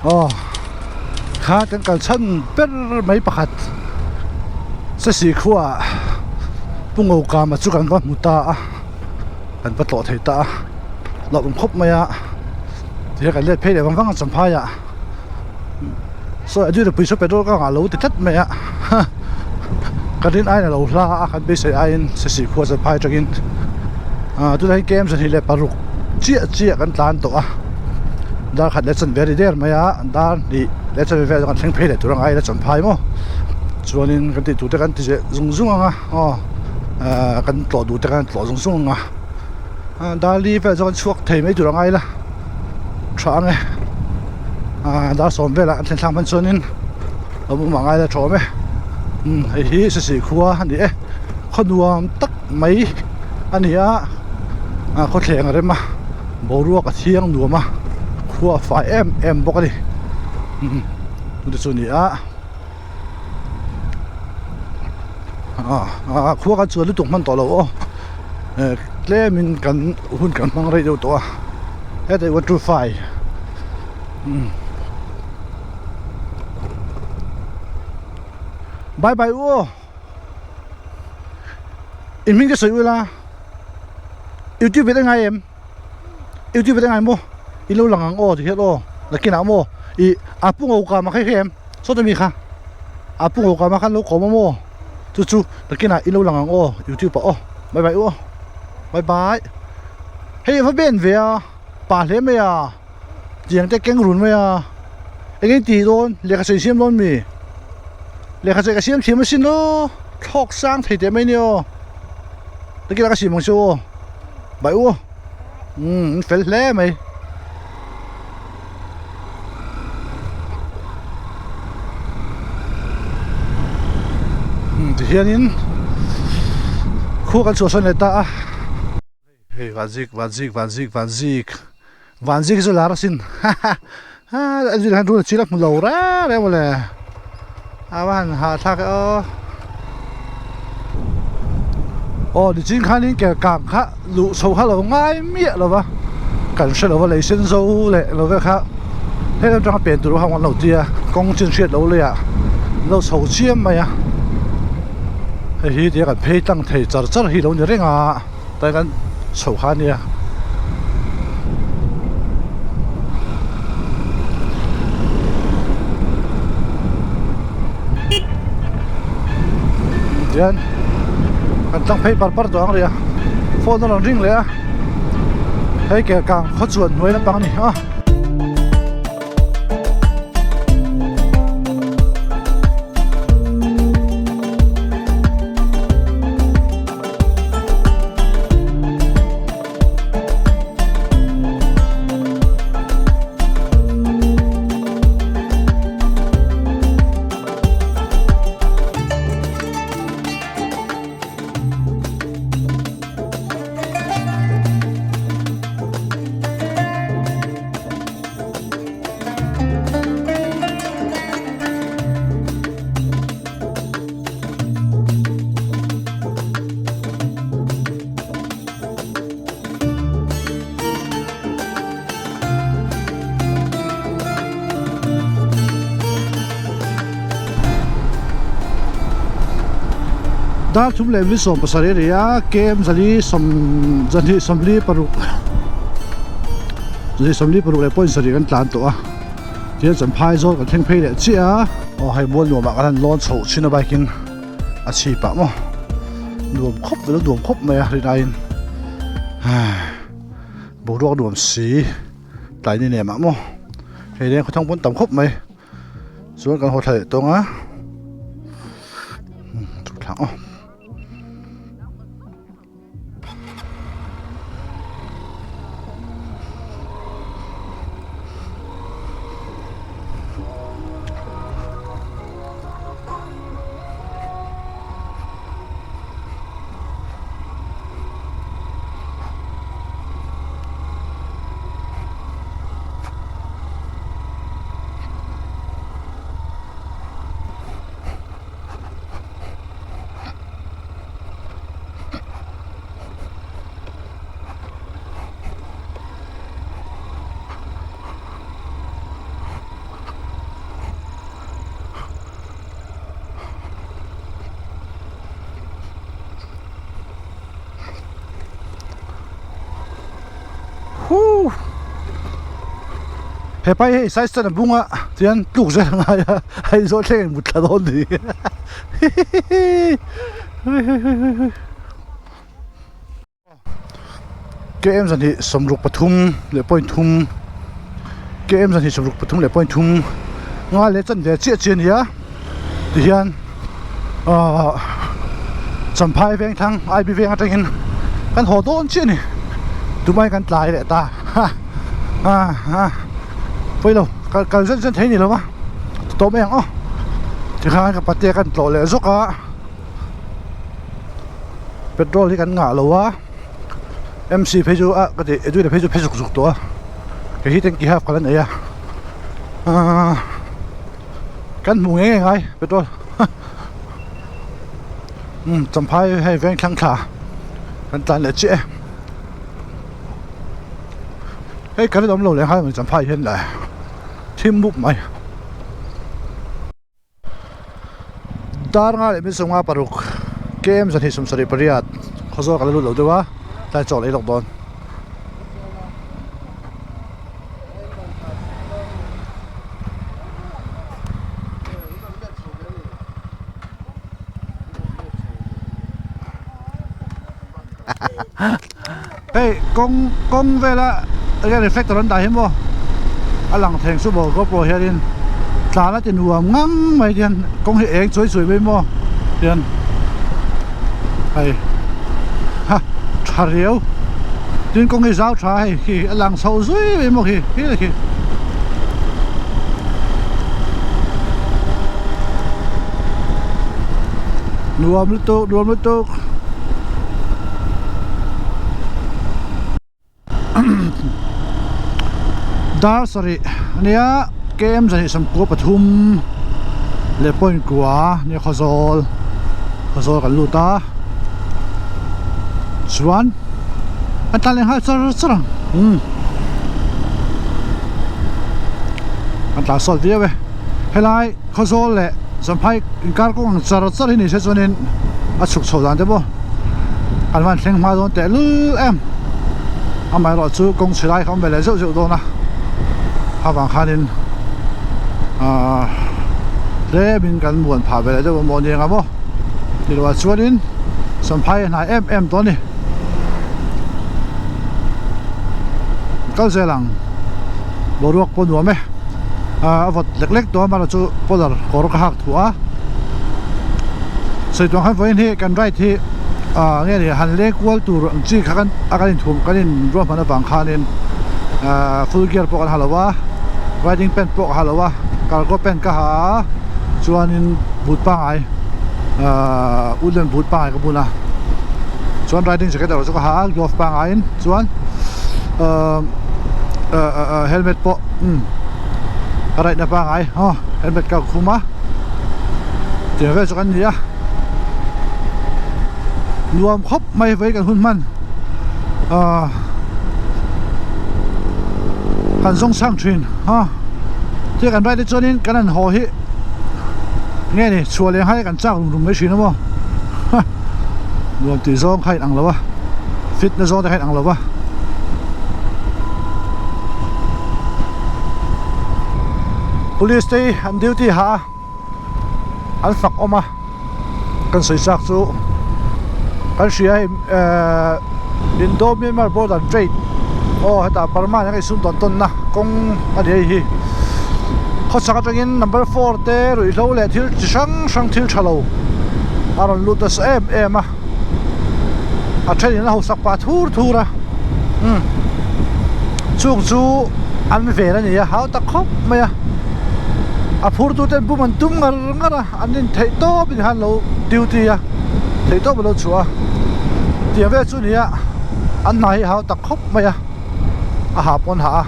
Aw kha kan kal chhan ber mai pakhat Sesi khuaah Pu Ngokama chu kan va hmu ta a kan va tlawh thei ta a hlauh awm khawp mai a tihian kan let phei leh vang vang a Champhai ah sawi a duty pui saw petrol ka ngah lo ti tlat mai a ka rin aiin a lo hla a kan beisei aiin Sesi khua Champhai atangin ah tunah hian kem 26 chiah chiah kan tlan tawh a dar khat leh chanve a ri der mai a dar hnih leh chanve vel kan thleng phei leh tur ang a ila Champhai maw chuanin kan tih tur te kan ti zeh zung zung ang a aw ah kan tlawh duh te khan tlawh zung zung ang a ah dar li vel chu kan chhuak thei mai tur ang a ila tha ang e ah dar sawm velah an thlen thlak hman chuanin a awm ang a ila tha awm e umm hei hi sisi khua a ni e khaw nuam tak mai a ni a ah khawthleng a rem a boruak a thiang nuam a khua a fai em em bawk a ni umm chute chu a ni a ah khua kan chuan lutuk hman tawh lo aw eh tlem in kan hun kan hmang rei deuh tawh a hetah hi 125 umm bye bye u aw in hming te sawi ula youtube ah te ngai em youtube ah te ngai maw in lo lang ang aw ti hian aw nakinah maw ih a pu ngo kama kha i hria em sawta mi kha a pu ngo kama kha an lo kawm a maw chu chu nakinah in lo lang ang aw youtube ah aw bye bye u aw bye bye hei a va ben ve a pa hle mai a tiang te keng run mai a eng eng tih dawn lehkha sawi siam dawn mi lehkha sawi ka siam thiam asin aw thlawk sang thei teh mai nia aw nakinah ka siam ang che u aw bye u aw umm an fel hle mai. Tihianin khua kan chhuahsan leh ta a. Hei vanzik vanzik vanzik vanzik vanzik hi chu lar asin haha a zir hian rul a chil a hmu lo reng reng mawle a va han hahthlak e aw aw nichin khanin ker kang kha luh chho kha lo ngai miah lo va kan hre lo va lei sen zo leh lo vel kha heng atanga pen tur ho an lo tia kawng chin hriat lo leiah an lo chho chiam mai a hei hi tia kan phei tlang thei char char hi lo ni reng a. Tai kan chho kha ania tihian kan tlang phei par par tawh ang rih a phone a rawn ring leh a hei ke kang khaw chuan hnuai lampang a ni a. Dar thum leh mi 17 a ni a kem zali sawm zahnih sawmli paruk zahnih sawmli paruk leh point sarih kan tlan tawh a tihian champhai zawl kan thleng phei leh chiah a aw hei mual nuamah kan han lawn chhoh thin a bike in a chhip ah maw nuam khawp mai nuam khawp mai a rin aiin boruak nuam si tlai ni nem ah maw hei leng khawthang pawn tam khawp mai chuan kan haw thla leh tawng a thuthleng aw. Huu Hepa hi hei size chuan a bung a chuan tluk zel a ngai a Aizawl thleng in mut thla dawn ni hihihi KM 263 leh point thum KM 263 leh point thum nga leh chanve chiah chiah a ni a tihian ahh Champhai veng thlang I B veng atangin kan haw dawn chiah a ni tumah hian kan tlai leh ta ha ah pawilo kal kal zen zen thei a ni lo va tawh mai ang aw tikhan ka patea kan tlawh leh zawk a. Petrol hi kan ngah lo a MC phei chu ah ka tih Edwin-a phei chu phei zuk zuk tawh a kei hi tanki half ka la nei a ahh kan hmuh ngei ngei ngai petrol umm champhai hei veng thlang thla kan tlan leh chiah e hei kan awm lo leh nghal ang champhai hian le thim mup mai. Dar nga leh minsawm nga paruk KM 278 khawzawl ka la lut lo deuh a tlai chaw lei lawk dawn. Hei kawng kawng vela enge reflector an dah hi maw a lang theng chu maw GoPro hianin tlan a ti nuam ngang mai hian kawng hi eng chuai chuai mai maw hian hei ha tha riau tin kawng hi zau tha hei khi a lang chho zui mai maw khi khi khi. Nuam lutuk nuam lutuk. Dar sarih ania KM 293 leh point kua nia Khawzawl Khawzawl kan lut a chuan an tlan leh nghal char char ang umm an tlan sawt viau e helai Khawzawl leh Champhai inkar kawng ang char char hi ni se chuanin a chhuk chho dan te pawh an van thleng hma dawn teh lul em amaherawh chu kawng chhe lai kha awm ve leh zeuh zeuh dawn a avang khanin ahh tlemin kan muan phah ve leh deuh a maw ni ang a maw ti loh ah chuanin Champhai a hnai em em tawh a ni kal zel ang boruak pawh nuam e. a vawt lek lek tawh a amaherawh chu polar kawr ka hak thuah a sawi tuang khan vawiin hi kan ride hi ah nge ni han leng kual tur ang chi kha kan a kan inthum kan in ruahman avang khanin ah full gear pawh kan ha lo a riding pant pawh ka ha lo a cargo pant ka ha a chuanin boot pangngai ah wooden boot pangngai ka bun a chuan riding jacket erawh chu ka ha a glove pangaiin chuan ah ah helmet pawh. Umm ka raihna pangai aw helmet ka khum a tiang vel chu kan ni a nuam khawp mai vei kan hun hman ah kan zawng chhang thin a tia kan ride te chuanin kan han haw hi nge ni chhuah leh nghal hi kan chak rum rum mai thin a maw nuam tih zawng kha a inang lo a fit na zawng te kha a inang lo va. Police te hi an duty hah a an fak awm a kan sawi chak chu kan hria hei ehh Indo Myanmar border trade aw hetah Burma nen a insum tawn tawn na kawng a ni hei hi khawchhak atangin number four te ruihhlo leh thil chi hrang hrang thil tha lo a rawn lut nasa em em a. a thenin a hausak pah thur thur a umm chung chu an vel a ni a hau tak khawp mai a a phur tu ten bum an tum ngar ngar a an in theih tawp in khan lo duty a theih tawp a lo chhuah a tiang vel chu a ni a an hna hi a hau tak khawp mai a a ha pawn hah a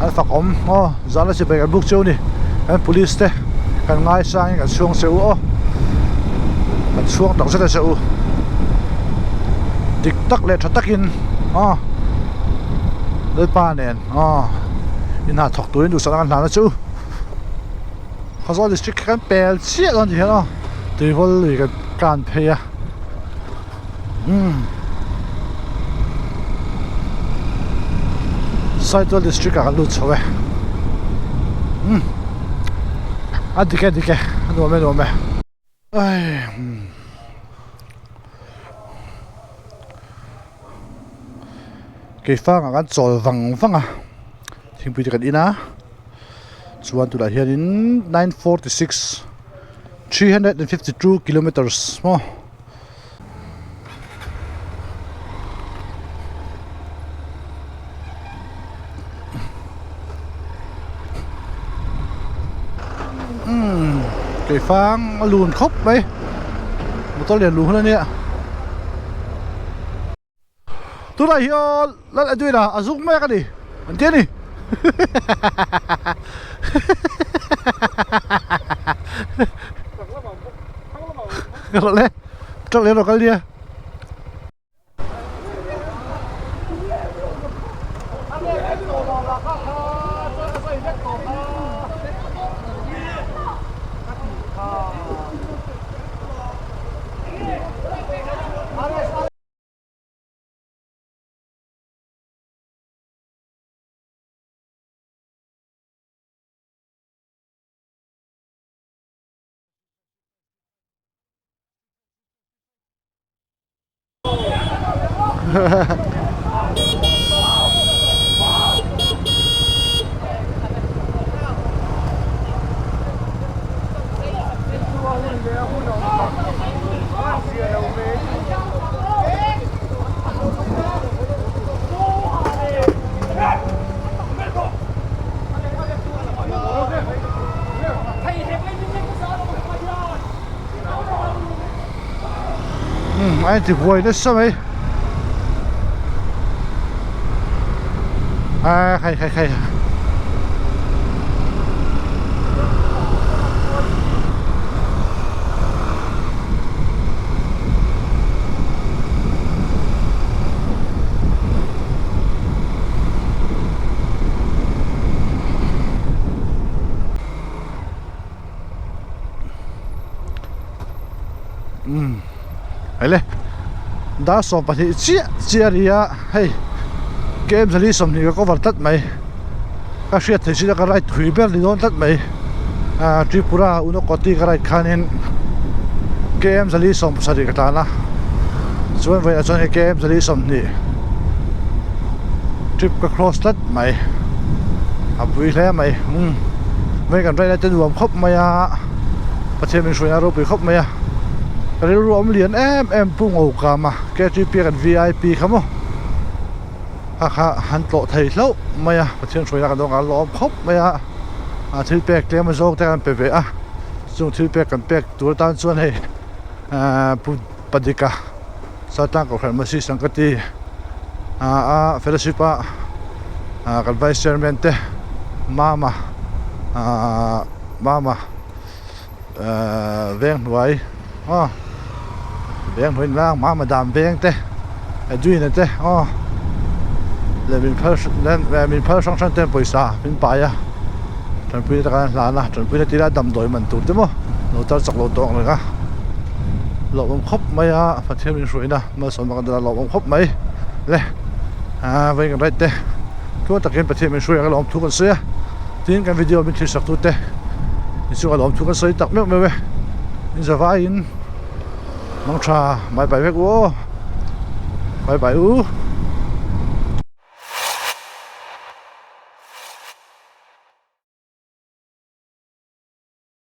an fak awm aw zan a chibai kan buk cheu a ni kan police te kan ngaisang in kan chhuang che u aw kan chhuang tak zet a che u dik tak leh tha takin aw lalpa nen aw in hna thawk turin duhsakna kan hlan a che u Khawzawl district kha kan pel chiah dawn tih hian aw tuivawl lui kan kan phei a. Umm. Saitual district ah kan lut chho e umm a dik e dik e a nuam e nuam e ai. Keifangah kan chawl vang vang a thingpui te kan in a chuan tunah hianin 946 352 kilometers maw. Umm keifang a lun khawp mai motor lian luh hun a nia tunah hian lal Edwin-a a zuk mek a ni an ti a ni rawh le truck leh rawh kal nia. Umm a inti buai nasa mai a khai khai khai umm ele dar 12 chiah chiah a ni a hei km zali 20 ka cover tlat mai ka hriat theih chin a ka ride thui ber ni dawn tlat mai ah Tripura Unakoti ka ride khanin km zali 17 ka tlan a chuan vawiinah chuan hei km zali 20 trip ka cross tlat mai a pui hle mai umm vawiin kan ride lai te nuam khawp mai a Pathian min hruaina ropui khawp mai a ka rilru a awm lian em em Pu Ngokama K_T_P a kan V_I_P kha maw kha kha han tlawh thei hlauh mai a Pathian hruaina kan dawng a lawm khawp mai a a thil pek tlem azawng te kan pe ve a chung thil pek kan pek tur atan chuan hei ahh Pu Padika Satang Kohhran Masi Sangkati a fellowship a kan vice chairman te Mama ahh Mama ahh veng hnuai aw veng hnuai ni lang Mama dan veng te Edwin-a te aw leh min phal min phal hrang hrang ten pawisa min pai a tanpuina te khan hlan a tanpuina tila damdawi man tur te maw lo tar chak lo tawk reng a lawmawm khawp mai a Pathian min hruaina malsawmna kan dawna lawmawm khawp mai le ah vawiin kan right te tluang takin Pathian min hruai ang a lawm thu kan sawi a tin kan video min thlir sak tu te inchungah lawm thu kan sawi tak meuh meuh e in zavaiin. Mangtha bye bye vek u aw bye bye u.